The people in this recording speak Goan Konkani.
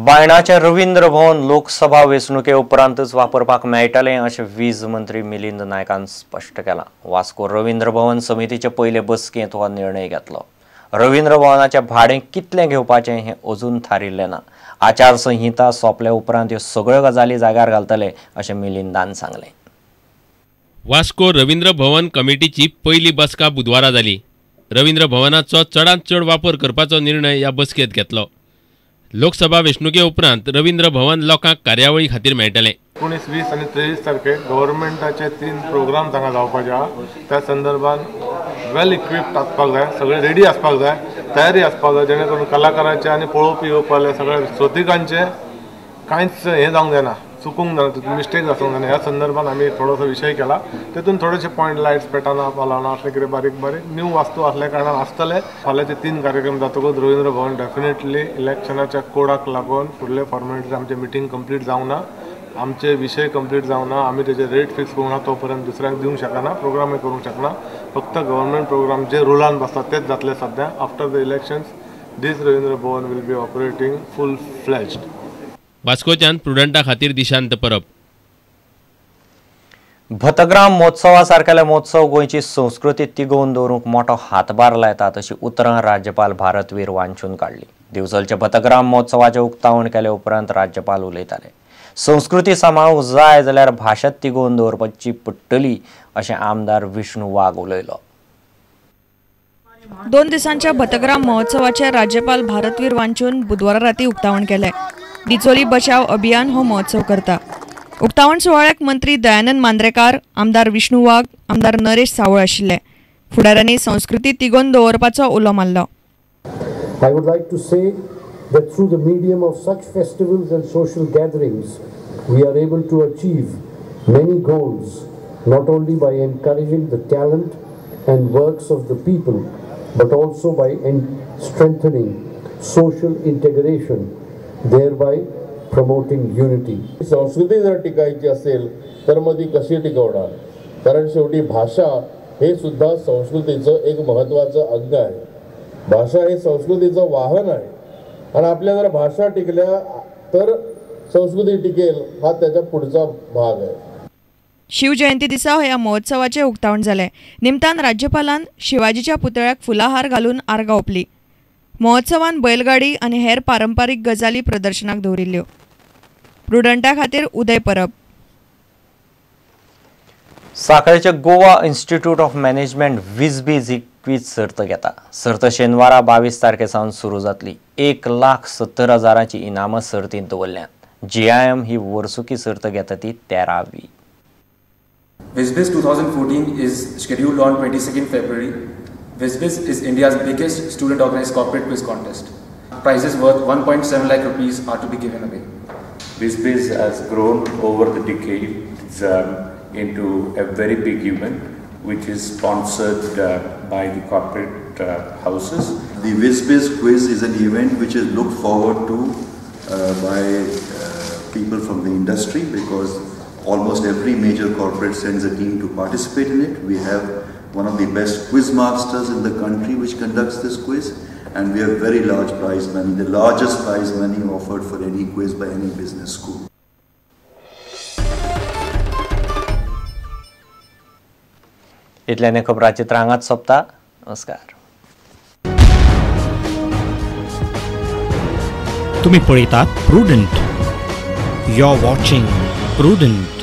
बायणाचें रवींद्र भवन लोकसभा वेंचणुके उपरांतच वापरपाक मेळटलें अशें वीज मंत्री मिलिंद नायकान स्पश्ट केलां. वास्को रवींद्र भवन समितीचे पयले बसकेंत हो निर्णय घेतलो. रवींद्र भवनाचें भाडें कितलें घेवपाचें हें अजून थारिल्लें ना. आचारसंहिता सोंपले उपरांत ह्यो सगळ्यो गजाली जाग्यार घालतले अशें मिलिंदान सांगलें. वास्को रवींद्र भवन कमिटीची पयली बसका बुधवारा जाली. रवींद्र भवनाचो चडांत चड वापर करपाचो निर्णय ह्या बसकेंत घेतलो. लोकसभा वेंचणुके उपरांत रवींद्र भवन लोकांक कार्यावळी खातीर मेळटलें. 19, 20 आनी 23 तारखेक गव्हर्मेंटाचे 3 प्रोग्राम हांगा जावपाचे आहा. त्या संदर्भात वेल इक्विप्ड आसपाक जाय, सगळे रेडी आसपाक जाय, तयारी आसपाक जाय, जेणे करून कलाकारांचे आनी पळोवपी येवपाले सगळ्या श्रोतिकांचे कांयच हें जावंक जायना, चुकूंक जायना, तितून मिस्टेक आसूंक जायना. ह्या संदर्भात आमी थोडोसो विशय केला. तितून थोडेशे पॉयंट लायट्स पेटाना पालाना असलें कितें बारीक बारीक न्यू वास्तू आसल्या कारणान आसतले. फाल्यांचे 3 कार्यक्रम जातकूच रवींद्र भवन डेफिनेटली इलेक्शनाच्या कोडाक लागून फुडले फॉर्मेलिटीज आमचे मिटींग कंप्लीट जावंक ना, आमचे विशय कंप्लीट जावंक ना, आमी तेजे रेट फिक्स करूंक ना, तो पर्यंत दुसऱ्यांक दिवंक शकना, प्रोग्रामूय करूंक शकना. फक्त गव्हर्मेंट प्रोग्राम जे रुलान बसतात तेच जातले सद्या. After the elections this Ravindra Bhavan will be operating full fledged. वास्कोच्यान प्रुडंटा खातीर दिशांत परब. भतग्राम महोत्सवा सारकेले महोत्सव गोंयची संस्कृती तिगोवन दवरूंक मोठो हातभार लायतात अशी उतरां राज्यपाल भारतवीर वांचून काडली. दिवचलच्या भतग्राम महोत्सवाचें उक्तावण केले उपरांत राज्यपाल उलयताले. संस्कृती सांबाळूंक जाय जाल्यार भाशा तिगोवन दवरपाची पडटली अशें आमदार विष्णू वाघ उलयलो. 2 दिसांच्या भतग्राम महोत्सवाचें राज्यपाल भारतवीर वांचून बुधवारा राती उक्तावण केलें. डिचोली बचाव अभियान हो महोत्सव करता. उक्तावण सुवाळ्याक मंत्री दयानंद मांद्रेकार, आमदार विष्णू वाघ, आमदार नरेश सावळ आशिल्ले. फुडाऱ्यांनी संस्कृती तिगोवन दवरपाचो उलो मारलो. I would like to say that through the medium of such festivals and social gatherings, we are able to achieve many goals, not only by encouraging the talent and works of the people, but also by strengthening social integration, thereby promoting unity. संस्कृती जर टिकायची असेल तर मग ती कशी टिकवणार, कारण शेवटी भाषा हे सुद्धा संस्कृतीचं एक महत्त्वाचं अंग आहे. भाषा हे संस्कृतीचं वाहन आहे आणि आपल्या जर भाषा टिकल्या तर संस्कृती टिकेल, हा त्याचा पुढचा भाग आहे. शिवजयंती दिसा ह्या महोत्सवाचें उक्तावण जालें. निमतान राज्यपालान शिवाजीच्या पुतळ्याक फुलाहार घालून आर्गां ओंपली. महोत्सवान बैलगाडी आनी हेर पारंपारीक गजाली प्रदर्शनाक दवरिल्ल्यो. प्रुडंटा खातीर उदय परब. साखळेचे Goa institute of management Wizbiz he quiz सर्त घेता. सर्त शेनवारा 22 तारखे सावन सुरू जातली. 1,70,000 इनामां सर्तींत दवरल्यांत. GIM ही वर्सुकी सर्त घेता ती 13वी. Wizbiz 2014 is scheduled on 22nd February. Wizbiz is India's biggest student-organized corporate quiz contest. Prizes worth 1.7 lakh rupees are to be given away. Wizbiz has grown over the decades into a very big event, which is sponsored by the corporate houses. The Wizbiz quiz is an event which is looked forward to by people from the industry, because almost every major corporate sends a team to participate in it. We have one of the best quiz masters in the country which conducts this quiz, and we have very large prize money, the largest prize money offered for any quiz by any business school. इतल्याने खबराचित्र हांगाच सोंपता. नमस्कार. तुम्ही पळयतात Prudent. You are watching Prudent.